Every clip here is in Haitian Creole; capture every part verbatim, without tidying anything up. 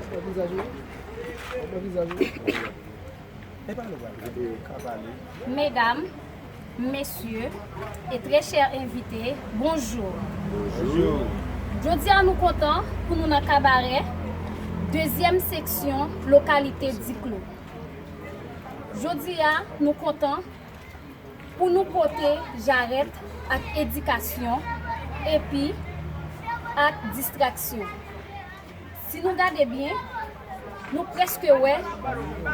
Wè vizaj ou? Wè vizaj ou? E pa nou pral gade, ka pale. Medam, mesye, e trè chè envite, bonjou. Jodi a nou kontan pou nou nan Kabarè, dezyèm seksyon lokalite Diklo. Jodi a nou kontan pou nou pote jarèt ak edikasyon epi ak distraksyon. Si nou gade byen, nou prèske wè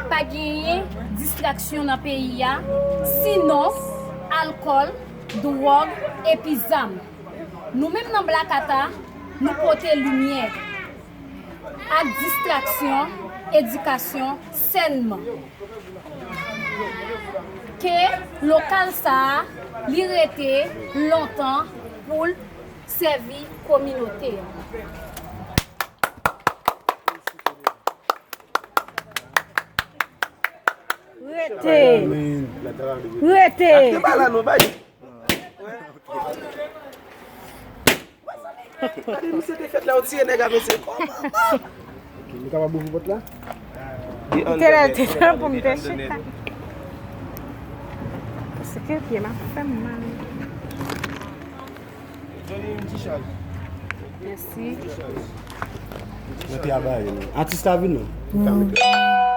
pa genyen distraksyon nan peyi a, sinon alkòl, dwòg epi zam. Nou menm nan Blakata, nou pote limyè ak distraksyon, edikasyon sènman. Ke lokal sa a, li rete lontan pou l sèvi kominote a. Rete! Rete! Achte bala nou bay. Gade misye te fèt la, yo tiye nèg a mesye. Kòman? Nou kapab ouvri pòt la? Kite lè te tan pou m te chita. Paske pye m ap fè m mal. Jodi yon ti chaj. Mèsi. Mwen te abaye nou. Atis la vin non.